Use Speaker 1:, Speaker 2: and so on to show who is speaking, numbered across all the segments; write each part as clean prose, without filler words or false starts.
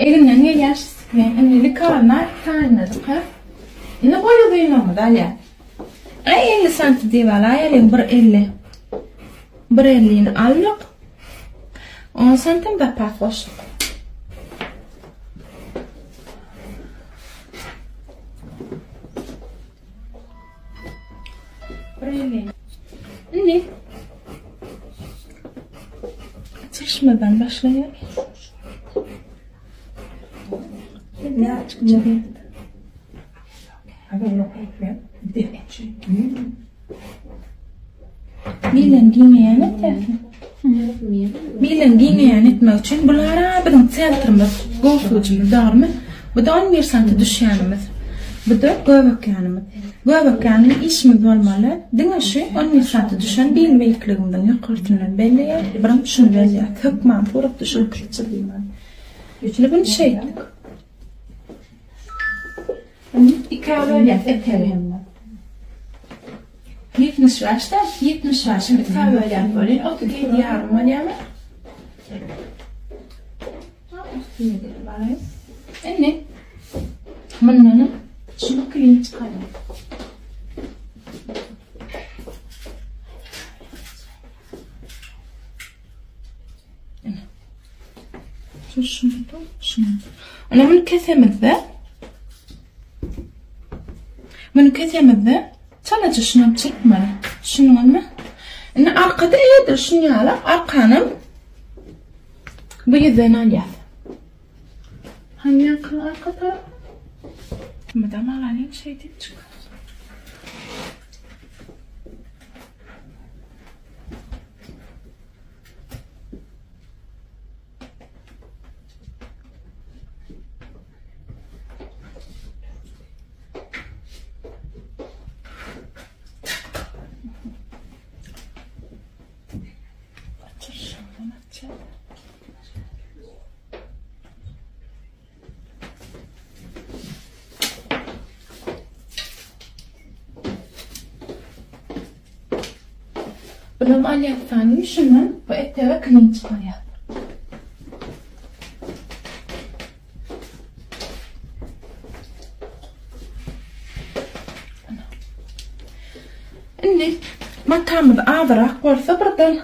Speaker 1: Eginden gelýän şistikleýin indi likaryna taýynladyk ha. Indi boý uzynlygymyzy alýas. Aý 50 santi diýip alaýalyň bir 50. Bir 50-ni aldyk. 10 santim zapas goşduk. Bir 50. Indi çeşmeden başlaýar. Bilen giňeýän etýärsiň. Bilen giňeýän etmek üçin bulara biziň sentrimiz, gowsujymyz dogrymy? Bu da 11 santi düşýänimiz. Bu da göbek ýanymyz. Göbek ýanyny işimiz bolmaly. Diňe şu 11 santi düşen bil beýikligimiziň ýokarsyndan belleýär. Birim şuny belleýär. Hökman suratda şuny çyzmaly. Indi bunu şeýtdik. Indi ikä bölýäs etegi. 75 de 75-iň ikä bölýäs bolýar. 37 ýarym bolýarmy? Indi mundan şunu klin çykarýar. Şu şunu da şunu. Ana bunu kesemizde bunu kesemizde çalaja şunu çırpmaly. Şunu alma. Indi arkada edir şunu ýaly arkany bu ýüzden alýas. Hani ýaňky arka tarap? Mydam alalyň şeýdip çyk. Bulam alýassanyň şundan bu etege klin çykarýar. Indi matamyz azyrak bolsa birden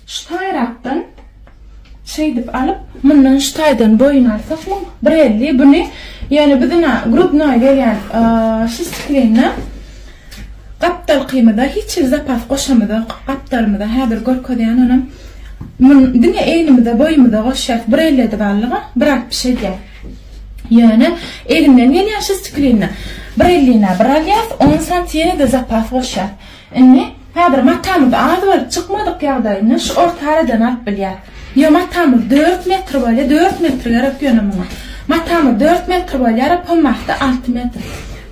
Speaker 1: Şu taýrakdan şeýdip alyp, mundan şu taýdan boýun alsak muň 1.50 buny, ýöne biz ina grudnoý gelýän şistiklinine gapdalkymyza hiç hili zapas goşamyzok. Gapdalymyza häzir görkezýän onam. Mun diňe egnimize boýumyza goşýas 1.50 edip aldyga 1.60 edýär. Ýöne eginden gelýän şistiklinine 1.50-nä bir alýas, 10 sant ýene-de zapas goşýas. Indi häzir matamyz az bolup çykmadyk ýagdaýynda şu orta aradan alyp bilýäs. Ýa matamyz 4 metr bolýar, 4 metr gerek ýöne muňa. Matamyz 4 metr bolýar, pommahda 6 metr.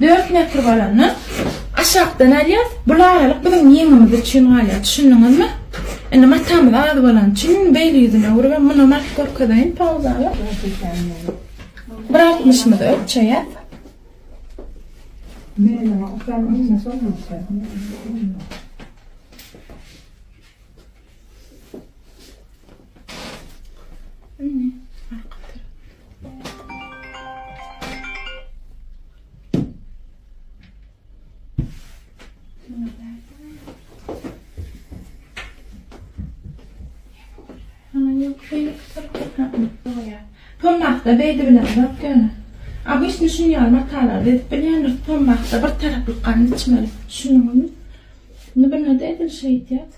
Speaker 1: 4 metr bolanda aşakdan alýas, bul aralyk biziň ýeňimiz üçin galýar. Düşündiňizmi? Indi matamyz az bolany üçin indi beýle ýüzüne öwrüp munam alyp görkezeýin pauzaly. Bir altmyşymyzy ölçeýäs. Pommakda beýdi bilen zat ýöne. Obyçny şuny ýaly matalarda edip bilýändir. Pommakda bir taraplyk gan içmeli. Düşündiňizmi? Indi bunda edil şeýdýär.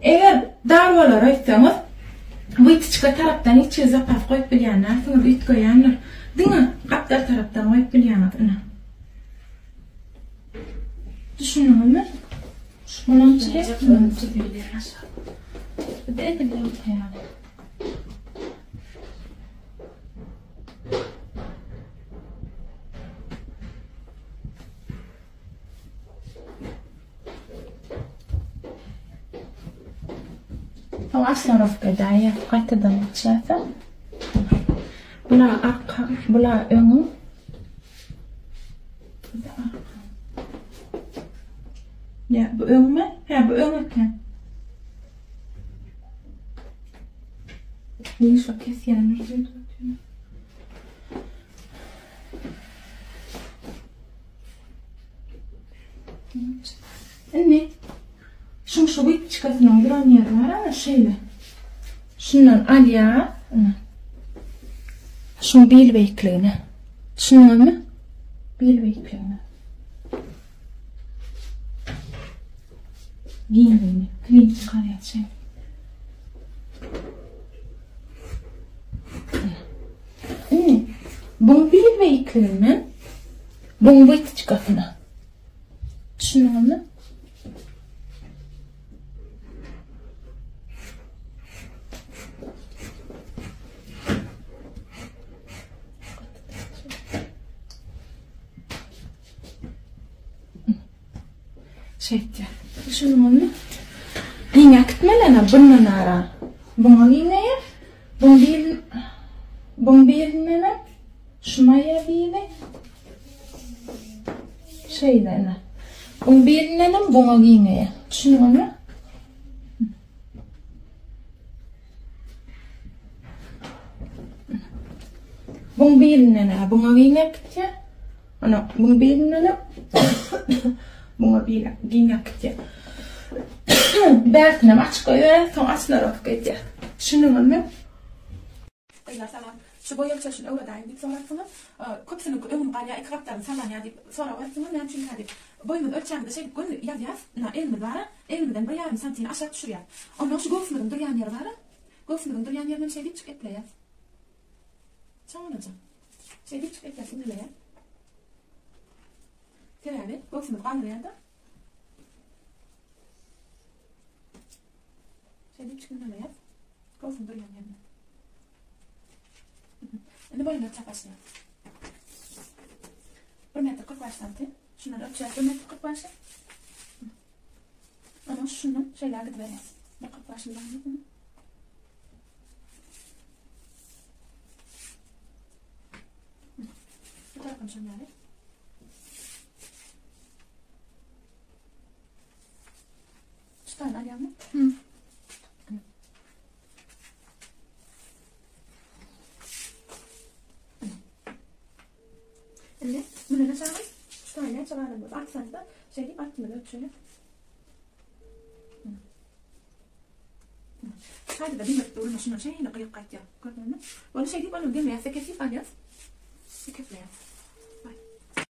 Speaker 1: Eger dar bolar öýtseňiz, wytyçka tarapdan hiç hili zapas goýup bilýän dälsiňiz, üýtgeýändir. Diňe gapdal tarapdan goýup bilýäňiz ine. Düşündiňizmi? Munuň üçin munuň üçin Bu da edil ýaly. Soň aslanowka edäýýär. Gaýtadan geçýärse. Bula arka, bula öňüň. Bu-da arka. Ýa bu öňmi? Hä, bu öň eken. Niye şu kesýändir diýip otyryn. Indi şuň şu wypçkasynyň duran ýeri bar ana şeýle. Şundan alýar. Ine. Şuň bil beýikligine. Düşündiňizmi? Bil beýikligine. Giňligini, klin çykarýar şeýle. Indi buň bil beýikliginden buň wytyçkasyna. Düşündiňizmi? Şeýtýär. Düşündiňizmi? Giňä gitmeli ana bundan ara. Buňa giňeýär. Buň bir buň birindenem şu maýa biri. Şeýle ene. Buň birindenem buňa giňeýär. Düşündiňizmi? Buň birinden buňa giňäp gitýär. Ana, buň birinden buňa biri giňäp gitýär. Bärsinem açyk goýýar, soň açylarak edýär. Düşündiňizmi?
Speaker 2: Gyzlar salam. Şu boý ölçelişini öwredäýiň diýip sorapsyňyz. Köpüsiniňki öňüm galýar, iki gapdalyny sallanýar diýip sorag beripsiňiz. Näme üçinkä diýip. Boýumyzy ölçämizde şeýdip göni ýazýas. Ynha, elimiz bar-a. Egnimizden bir ýarym santini aşak düşürýäs. Ondan şu göwsümiziň durýan ýeri bar-a. Göwsümiziň durýan ýerinem şeýdipjik epleýäs. Çalaja. Şeýdipjik epläp ineleýäs. Sebäbi göwsümiz galyrýar-da. Şeýdipjik ineleýäs. Göwsüň durýan ýerine. Indi boýuny ölçäp başlaýas. 1 metr 45 santim. Şundan ölçäp 1 metr 45. Ondan şundan şeýle gidiberýäs. 1 45 bar. Bu tarapdan şundan ýaly. Şu tane alýarmy? Hı. Indi mundan aşagy şu taýy näçe galan bolsa 6 santy-da şeý diýip altyndan ölçeýär. Şaýda-da bilmek durma şundan şeýle gyýyk gaýtýar. Gördüňizmi? Ony şeý diýip onuň demirýäs, kesip alýas. Kesleýäs.